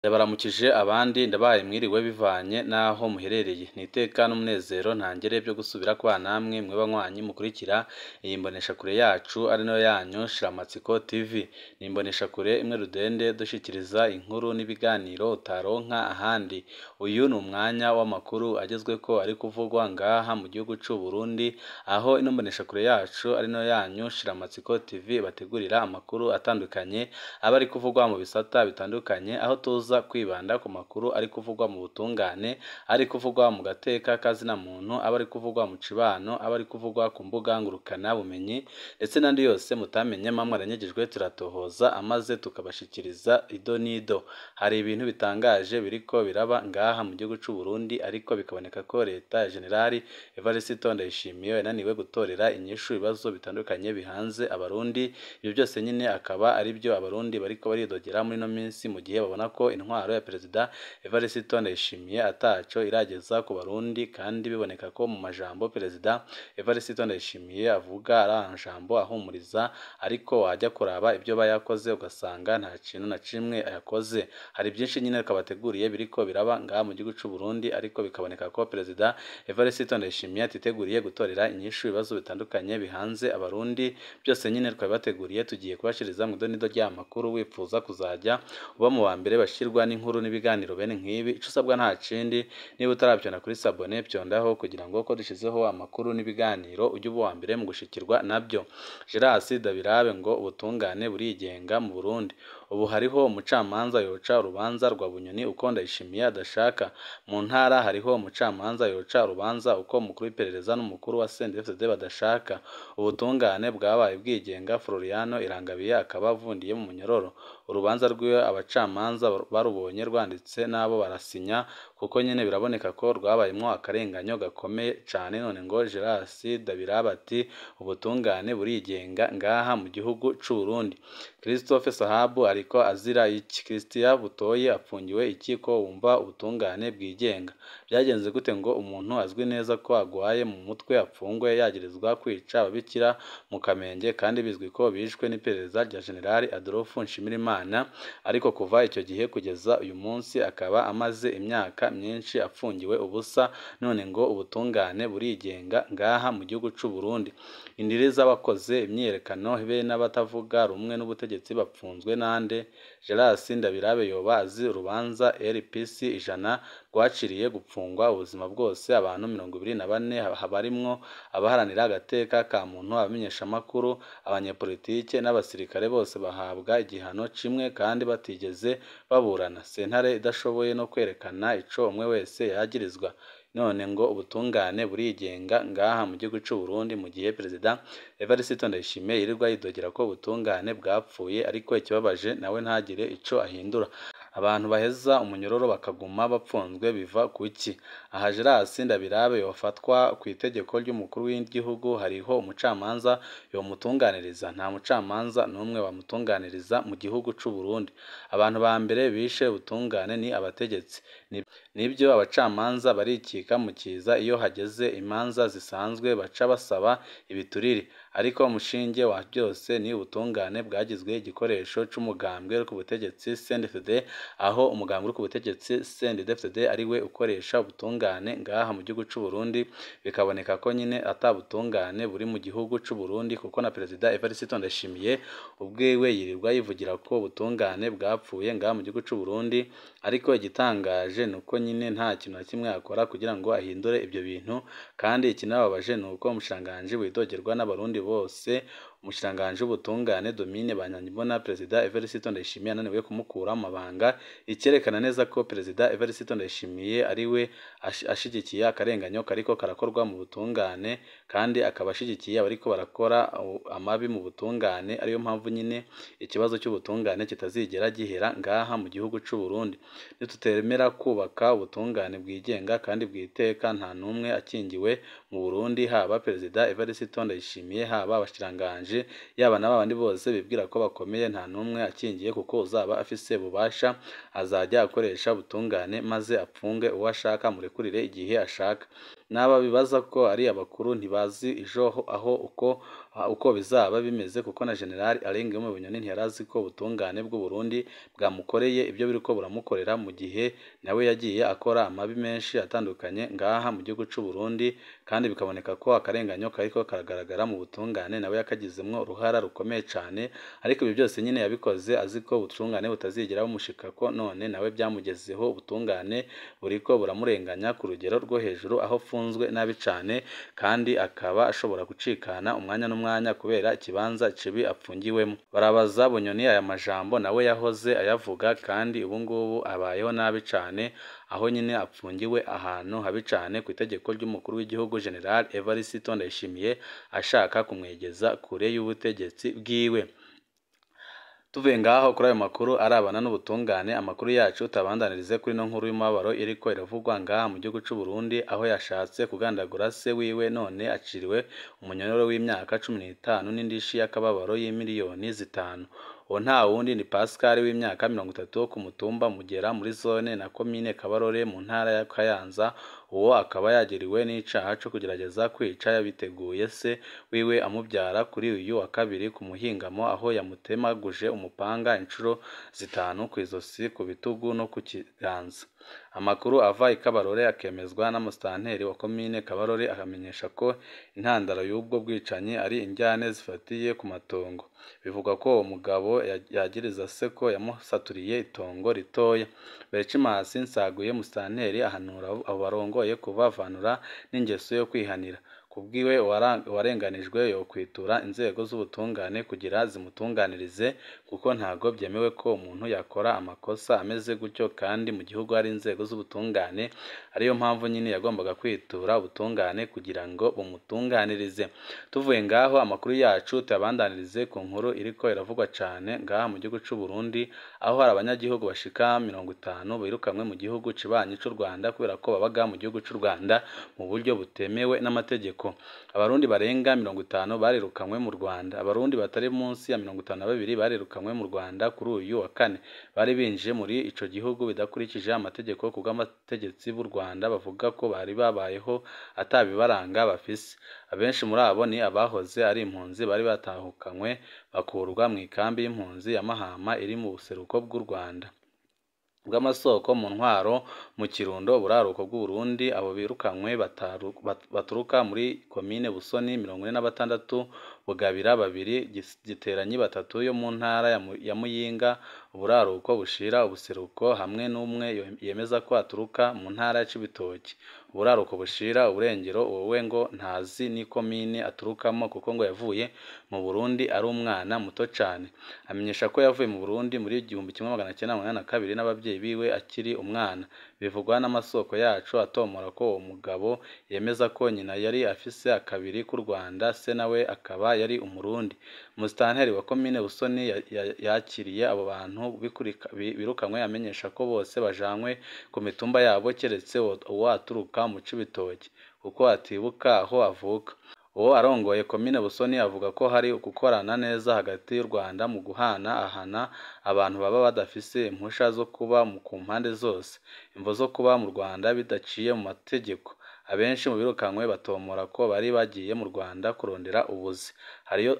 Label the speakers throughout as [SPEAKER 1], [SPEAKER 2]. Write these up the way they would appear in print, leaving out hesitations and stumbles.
[SPEAKER 1] Ndabaramukije abandi ndabahaye mwiriwe bivanye n'aho muherereye. Ni iteka n'umunezero ntangere byo gusubira kubana namwe mwe banywanyi mukurikira iyi mboneshakure yacu ari nayo yanyu Shiramatsiko TV. Ni imboneshakure imwe rudende dushikiriza inkuru n'ibiganiro utaronka ahandi. Uyu ni umwanya w'amakuru agezweko ari kuvugwa ngaha mu gihugu c'u Burundi, aho ino mboneshakure yacu ari nayo yanyu Shiramatsiko TV bategurira amakuru atandukanye aba ari kuvugwa mu bisata bitandukanye, aho tuza kwibanda ku makuru ari kuvugwa mu butungane, ari kuvugwa mu gateka kazina muntu, aba ari kuvugwa mu cibano, aba ari kuvugwa ku mbuga ngurukana bumenyi ndetse n'andi yose mutamenye mamwe aranyegejwe turatohoza amaze tukabashikiriza ido n'ido. Hari ibintu bitangaje biriko biraba ngaha mu gihugu c'u Burundi, ariko bikaboneka ko leta ya Generali Evariste Ndayishimiye yananiwe gutorera inyishu ibibazo bitandukanye bihanze Abarundi. Ibyo byose nyine akaba ari byo Abarundi bariko baridogera muri ino minsi, mu gihe babona ko intwaro ya Perezida Evariste Ndayishimiye ataco irageza ku Barundi, kandi biboneka ko mu majambo Perezida Evariste Ndayishimiye avuga ari amajambo ahumuriza, ariko wajya kuraba ibyo bayakoze ugasanga nta kintu na kimwe yakoze. Hari byinshi nyine kabateguriye biriko biraba ngaha mu gihugu c'u Burundi, ariko bikaboneka ko Perezida Evariste Ndayishimiye atiteguriye gutorera inyishu ibibazo bitandukanye bihanze Abarundi. Byose nyine twabibateguriye, tugiye kubashiriza mu idonido ry'amakuru. Wifuza kuzajya uba mu wa mbere bashirwa n'inkuru n'ibiganiro bene nk'ibi, ico usabwa nta kindi, niba utaravyonda kuri sabone vyondaho kugira ngo ko dushizeho amakuru n'ibiganiro ujye uba uwa mbere mu gushikirwa nabyo. Gerasi Dabirabe ngo ubutungane burigenga mu Burundi. Ubu hariho umucamanza yoca urubanza rwa Bunyoni uko Ndayishimiye adashaka. Mu ntara hariho umucamanza yoca urubanza uko umukuru w'iperereza n'umukuru wa CNDD-FDD badashaka. Ubutungane bwabaye bwigenga, Floriano Irangabiye akaba avundiye mu munyororo. Urubanza rwiwe abacamanza barubonye rwanditse nabo barasinya, kuko nyene biraboneka ko rwabayemwo akarenganyo gakomeye cane. None ngo Gerasi Dabirabe ati ubutungane burigenga ngaha mu gihugu c'u Burundi. Christophe Sahabu ariko azira iki? Christian Butoyi apfungiwe iki ko wumva ubutungane bwigenga? Byagenze gute ngo umuntu azwi neza ko agwaye mu mutwe apfungwe yagirizwa kwica ababikira mu Kamenge, kandi bizwi ko bishwe n'iperereza rya Generali Adolphe Nshimirimana, ariko kuva icyo gihe kugeza uyu munsi akaba amaze imyaka myinshi apfungiwe ubusa. None ngo ubutungane burigenga ngaha mu gihugu c'u Burundi. Indiri z'abakoze imyiyerekano be n'abatavuga rumwe n'ubutegetsi bapfunzwe nande? Gerasi Ndabirabe yoba azi urubanza RPC 100 rwaciriye gupfungwa ubuzima bwose abantu 24 barimwo abaharanira agateka ka muntu, abamenyeshamakuru, abanyepolitike n'abasirikare, bose bahabwa igihano kimwe kandi batigeze baburana. Sentare idashoboye no kwerekana ico umwe wese yagirizwa. None ngo ubutungane burigenga ngaha mu gihugu c'u Burundi, mu gihe Perezida Evariste Ndayishimiye yirirwa yidogera ko ubutungane bwapfuye, ariko ikibabaje nawe ntagire ico ahindura. Abantu baheza umunyororo bakaguma bapfunzwe biva kuki? Aha Gerasi Ndabirabe yofatwa ku itegeko ry'umukuru w'igihugu, hariho umucamanza yomutunganiriza? Nta mucamanza n'umwe wamutunganiriza mu gihugu c'u Burundi. Abantu ba mbere bishe ubutungane ni abategetsi. Nibyo abacamanza barikika mu kiza iyo hageze imanza zisanzwe baca basaba ibiturire, ariko umushinge wa byose ni ubutungane bwagizwe igikoresho c'umugambwe uri ku butegetsi CNDD-FDD, aho umugambwe uri ku butegetsi CNDD-FDD ari we ukoresha ubutungane ngaha mu gihugu c'u Burundi. Bikaboneka ko nyine ata butungane buri mu gihugu c'u Burundi, kuko na Perezida Evariste Ndayishimiye ubwiwe yirirwa yivugira ko ubutungane bwapfuye ngaha mu gihugu c'u Burundi, ariko igitangaje ni uko nyine nta kintu na kimwe akora kugira ngo ahindure ibyo bintu. Kandi ikinababaje ni uko umushikiranganji widogerwa n'Abarundi bose, umushikiranganji w'ubutungane Domine Banyankimbona, Perezida Evariste Ndayishimiye ananiwe kumukura mu mabanga, icyerekana neza ko Perezida Evariste Ndayishimiye ari we ashigikiye akarenganyo kariko karakorwa mu butungane, kandi akaba ashigikiye abariko barakora amabi mu butungane. Ariyo mpamvu nyine ikibazo cy'ubutungane kitazigera gihera ngaha mu gihugu c'u Burundi. Nitutemera kubaka ubutungane bwigenga kandi bwiteka, nta n'umwe akingiwe mu Burundi, haba Perezida Evariste Ndayishimiye, haba abashikiranganji, yaba na babandi bose bibwira ko bakomeye, nta n'umwe akingiye, kuko uzaba afise ububasha azajya akoresha ubutungane maze apfunge uwo ashaka, amurekurire igihe ashaka. N'aba bibaza ko ari abakuru ntibazi ejo aho uko bizaba bimeze, kuko na General Alain Guillaume Bunyoni ntiyarazi ko ubutungane bw'u Burundi bwamukoreye ibyo biriko buramukorera, mu gihe nawe yagiye akora amabi menshi atandukanye ngaha mu gihugu c'u Burundi, kandi bikaboneka ko akarenganyo kariko karagaragara mu butungane nawe yakagizemwo uruhara rukomeye cane. Ariko ibyo byose nyine yabikoze azi ko ubutungane butazigera bumushikako, none nawe byamugezeho, ubutungane buriko buramurenganya ku rugero rwo hejuru, aho afunzwe nabi cane kandi akaba ashobora gucikana umwanya n'umwanya kubera ikibanza kibi apfungiwemo. Barabaza Bunyoni aya majambo nawe yahoze ayavuga, kandi ubu ngubu abayeho nabi cane, aho nyine apfungiwe ahantu habi cane ku itegeko ry'umukuru w'igihugu General Evariste Ndayishimiye, ashaka kumwegeza kure y'ubutegetsi bwiwe. Tuvuye ngaho kuri ayo makuru arabana n'ubutungane, amakuru yacu tabandanirize kuri no nkuru y'umubabaro iriko iravugwa ngaha mu gihugu c'u Burundi, aho yashatse kugandagura se wiwe none aciriwe umunyororo w'imyaka 15 n'indishi y'akababaro y'imiliyoni 5. Uwo nta wundi ni Pascal w'imyaka 30 wo ku mutumba Mugera muri zone na komine Kabarore mu ntara ya Kayanza. Uwo akaba yagiriwe n'icaha co kugerageza kwica yabiteguye se wiwe amubyara kuri uyu wa kabiri ku muhingamo, aho yamutemaguje umupanga inshuro 5 kw'izosi, ku bitugu no ku kiganza. Amakuru ava i Kabarore akemezwa na musitanteri wa komine Kabarore, akamenyesha ko intandaro y'ubwo bwicanyi ari injyane zifatiye ku matongo. Bivugwa ko uwo mugabo yagiriza se ko yamusaturiye itongo ritoya. Berchimasi Nsaguye musitanteri ahanura abo barongoye kubavanura n'ingeso yo kwihanira. Kubwiwe uwarenganijwe yokwitura inzego z'ubutungane kugira zimutunganirize, kuko ntago byemewe ko umuntu yakora amakosa ameze gutyo kandi mu gihugu hari inzego z'ubutungane. Ariyo mpamvu nyine yagombaga kwitura ubutungane kugira ngo bumutunganirize. Tuvuye ngaho amakuru yacu tuyabandanirize ku nkuru iriko iravugwa cane ngaha mu gihugu c'u Burundi, aho hari abanyagihugu bashika 50 birukanwe mu gihugu cibanyi c'u Rwanda kubera ko babaga mu gihugu c'u Rwanda mu buryo butemewe n'amategeko. Abarundi barenga 50 barirukanywe mu Rwanda. Abarundi batari munsi ya 52 barirukanywe mu Rwanda kuri uyu wa kane. Bari binjiye muri ico gihugu bidakurikije amategeko, kubw'abategetsi b'u Rwanda bavuga ko bari babayeho atabibaranga bafise. Abenshi muri abo ni abahoze ari impunzi bari batahukanywe bakurwa mu ikambi y'impunzi ya Mahama iri mu buseruko bw'u Rwanda. Bw'amasoko mu ntwaro mu Kirundo, uburaruko bw'u Burundi. Abo birukanywe baturuka muri komine Busoni 46, Bugabira 2, Giteranyi 3 yo mu ntara ya Muyinga, uburaruko bushira ubuseruko, hamwe n'umwe yemeza ko aturuka mu ntara ya Cibitoke, uburaruko bushira uburengero. Uwo ngo ntazi ni komine aturukamo kuko ngo yavuye mu Burundi ari umwana muto cane. Amenyesha ko yavuye mu Burundi muri 1982 n'ababyeyi biwe akiri umwana. Bivugwa n'amasoko yacu atomora ko uwo mugabo yemeza ko nyina yari afise akabiri k'u Rwanda, se nawe akaba yari umurundi. Musitanteri wa komine Busoni yakiriye abo bantu birukanywe, amenyesha ko bose bajanywe ku mitumba yabo keretse uwo aturuka mu Cibitoke, kuko atibuka aho avuka. Uwo arongoye komine Busoni avuga ko hari gukorana neza hagati y'u Rwanda mu guhana ahana abantu baba badafise impusha zo kuba ku mpande zose, imvo zo kuba mu Rwanda bidaciye mu mategeko. Abenshi mu birukanywe batomora ko bari bagiye mu Rwanda kurondera ubuzi.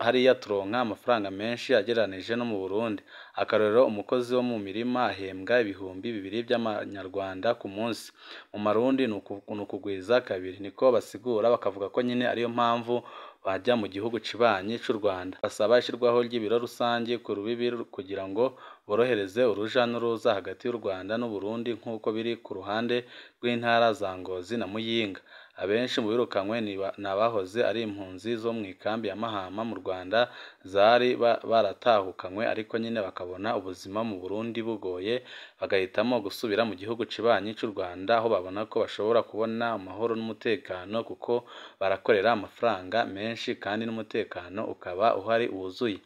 [SPEAKER 1] Hariya turonka amafaranga menshi agereranije no mu Burundi. Akarorero, umukozi wo mu mirima ahembwa 2000 by'amanyarwanda ku munsi, mu marundi ni ukugwiza kabiri. Niko basigura, bakavuga ko nyine ariyo mpamvu bajya mu gihugu cibanyi c'u Rwanda. Basaba ishirwaho ry'ibiro rusange ku rubibi kugira ngo borohereze uruja n'uruza hagati y'u Rwanda n'u Burundi nk'uko biri ku ruhande rw'intara za Ngozi na Muyinga. Abenshi mu birukanywe ni abahoze ari impunzi zo mu ikambi ya Mahama mu Rwanda zari baratahukanywe, ariko nyine bakabona ubuzima mu Burundi bugoye, bagahitamo gusubira mu gihugu cibanyi c'u Rwanda, aho babona ko bashobora kubona amahoro n'umutekano, kuko barakorera amafaranga menshi kandi n'umutekano ukaba uhari wuzuye.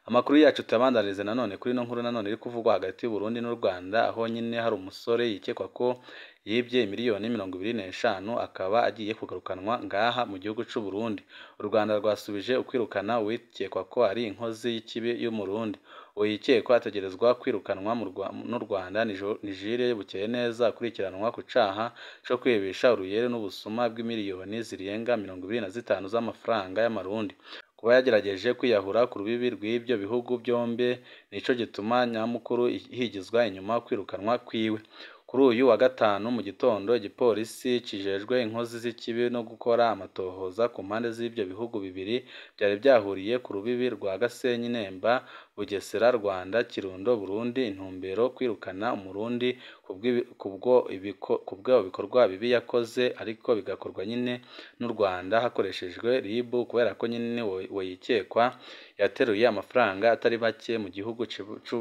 [SPEAKER 1] Amakuru yacu tuyabandanirize nanone kuri ino nkuru nanone iri kuvugwa hagati y'u Burundi n'u Rwanda, aho nyine hari umusore yikekwa ko yibye miliyoni 25 akaba agiye kugarukanwa ngaha mu gihugu c'u Burundi. U Rwanda rwasubije ukwirukana uwikekwa ko ari inkozi y'ikibi y'Umurundi. Uwo yikekwa ategerezwa kwirukanwa n'u Rwanda ni Jules Bukeyeneza akurikiranwa ku caha co kwibisha uruyeri n'ubusuma bw'imiliyoni zirenga 25 z'amafaranga y'amarundi. Kuba yagerageje kwiyahura ku rubibi rw'ibyo bihugu byombi nico gituma nyamukuru higizwa inyuma kwirukanwa kwiwe. Kuri uyu wa gatanu mu gitondo igipolisi kijejwe inkozi z'ikibi no gukora amatohoza ku mpande z'ibyo bihugu bibiri byari byahuriye ku rubibi rwa Gasenyi Nemba, Bugesera Rwanda, Kirundo Burundi, intumbero kwirukana Umurundi kubwo bikorwa bibi yakoze, ariko bigakorwa nyine n'u Rwanda hakoreshejwe RIB, kubera ko nyine we yikekwa yateruye amafaranga atari make mu gihugu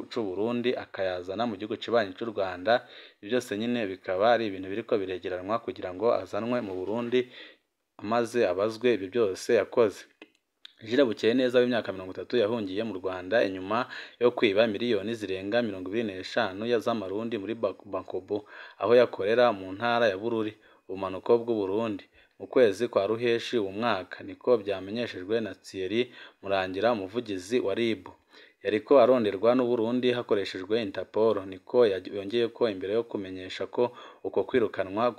[SPEAKER 1] c'u Burundi akayazana mu gihugu kibanyi c'u Rwanda. Ibyo byose nyine bikaba ari ibintu biriko biregeranwa kugira ngo azanwe mu Burundi maze abazwe ibyo byose yakoze. Jules Bukeyeneza w'imyaka 30 yahungiye mu Rwanda inyuma yo kwiba miliyoni zirenga 25 z'amarundi muri Bankobo aho yakorera mu ntara ya Bururi, ubumanuko bw'u Burundi, mu kwezi kwa Ruheshi uwo mwaka, niko byamenyeshejwe na Thierry Murangira umuvugizi wa RIB. Yariko aronderwa n'u Burundi hakoreshejwe Interpol, niko yongeye ko imbere yo kumenyesha ko uko kwirukanwa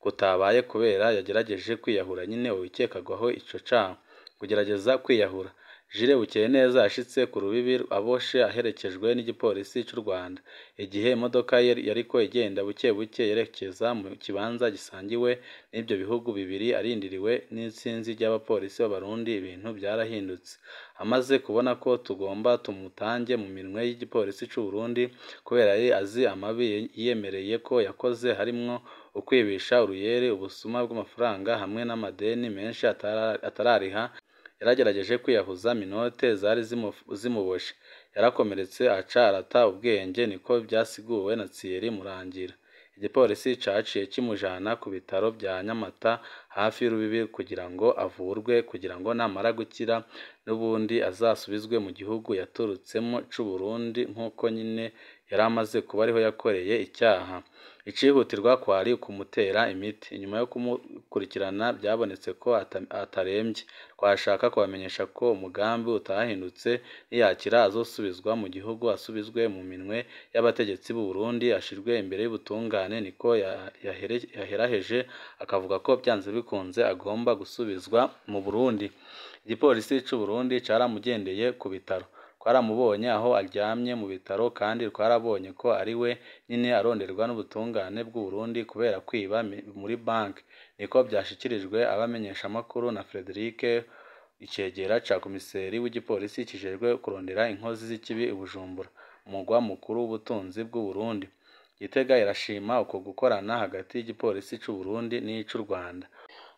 [SPEAKER 1] kutabaye kubera yagerageje kwiyahura nyine uwikekagwaho ico caha. Kugerageza kwiyahura. Jules Bukeyeneza yashitse ku rubibi aboshe aherekejwe n'igipolisi c'u Rwanda, igihe imodoka yariko igenda buke buke yerekeza mu kibanza gisangiwe n'ibyo bihugu bibiri arindiriwe n'itsinzi ry'abapolisi b'Abarundi. Ibintu byarahindutse amaze kubona ko tugomba tumutange mu minwe y'igipolisi c'u Burundi kubera yari azi amabi yiyemereye ko yakoze, harimwo ukwibisha uruyeri, ubusuma bw'amafaranga hamwe n'amadeni menshi atarariha. Yaragerageje kwiyahuza minote zari zimuboshe, yarakomeretse aca arata ubwenge, niko byasiguwe na Thierry Murangira. Igipolisi caciye kimujana ku bitaro bya Nyamata hafi y'urubibi kugira ngo avurwe, kugira ngo namara gukira n'ubundi azasubizwe mu gihugu yaturutsemo c'u Burundi nk'uko nyine yari amaze kuba ariho yakoreye icyaha. Icihutirwa kwari ukumutera imiti. Inyuma yo kumukurikirana byabonetse ko atarembye. Twashaka kubamenyesha ko umugambi utahindutse, niyakira azosubizwa mu gihugu, asubizwe mu minwe y'abategetsi b'u Burundi, ashirwe imbere y'ubutungane, niko yaheraheje akavuga ko byanze bikunze agomba gusubizwa mu Burundi. Igipolisi c'u Burundi caramugendeye ku bitaro, twaramubonye aho aryamye mu bitaro, kandi twarabonye ko ari we nyine aronderwa n'ubutungane bw'u Burundi kubera kwiba muri banki, niko byashikirijwe abamenyeshamakuru na Frederic Icegera ca komiseri w'igipolisi kijejwe kurondera inkozi z'ikibi i Bujumbura, umugwa mukuru w'ubutunzi bw'u Burundi. Gitega irashima uko gukorana hagati y'igipolisi c'u Burundi n'ic'u Rwanda.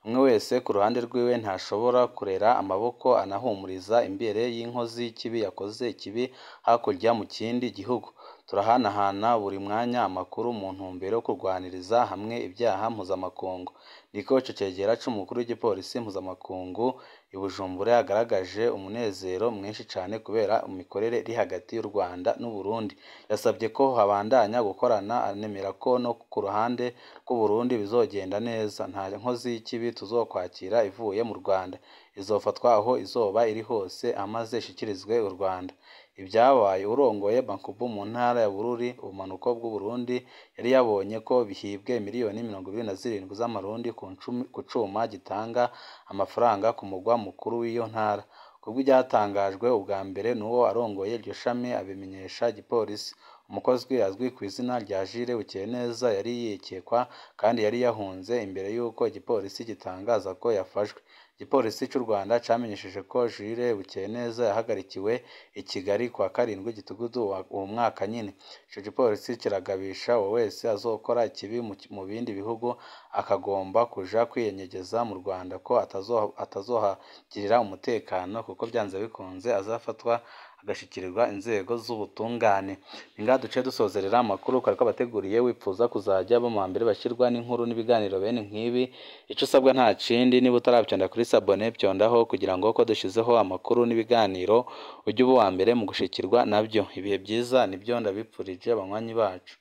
[SPEAKER 1] Umwe wese ku ruhande rwiwe ntashobora kurera amaboko anahumuriza imbere y'inkozi y'ikibi yakoze ikibi hakurya mu kindi gihugu. Turahanahana buri mwanya amakuru mu ntumbero yo kurwaniriza hamwe ibyaha mpuzamakungu, niko ico cegera c'umukuru w'igipolisi mpuzamakungu i Bujumbura yagaragaje umunezero mwinshi cane kubera imikorere iri hagati y'u Rwanda n'u Burundi. Yasabye ko habandanya gukorana, anemera ko no ku ruhande rw'u Burundi bizogenda neza. Nta nkozi y'ikibi tuzokwakira ivuye mu Rwanda, izofatwa aho izoba iri hose amaze ishikirizwe u Rwanda. Ibyabaye urongoye Bankubu mu ntara ya Bururi, ubumanuko bw'u Burundi, yari yabonye ko bihibwe miliyoni 27 z'amarundi ku cuma gitanga amafaranga ku mugwa mukuru w'iyo ntara. Kubw'ibyatangajwe ubwa mbere n'uwo arongoye iryo shami abimenyesha igipolisi, umukozi azwi ku izina rya Jules Bukeyeneza yari yikekwa kandi yari yahunze imbere y'uko igipolisi gitangaza ko yafashwe. Igipolisi c'u Rwanda camenyesheje ko Jules Bukeyeneza yahagarikiwe i Kigali kuwa 7 Gitugutu uwo mwaka nyine. Ico gipolisi kiragabisha uwo wese azokora ikibi mu bindi bihugu akagomba kuja kwiyenyegeza mu Rwanda ko atazohagirira umutekano, kuko byanze bikunze azafatwa agashikirirwa inzego z'ubutungane. Ni ngaha duce dusozerera amakuru twari twabateguriye. Wipfuza kuzajya aba mu mbere bashyirwa n'inkuru n'ibiganiro bene nk'ibi, ico usabwa nta kindi, niba utarabyonda kuri sabone byondaho kugira ngo ko dushyizeho amakuru n'ibiganiro ujye uba uwa mbere mu gushikirwa nabyo. Ibihe byiza nibyo ndabipfurije banywanyi bacu.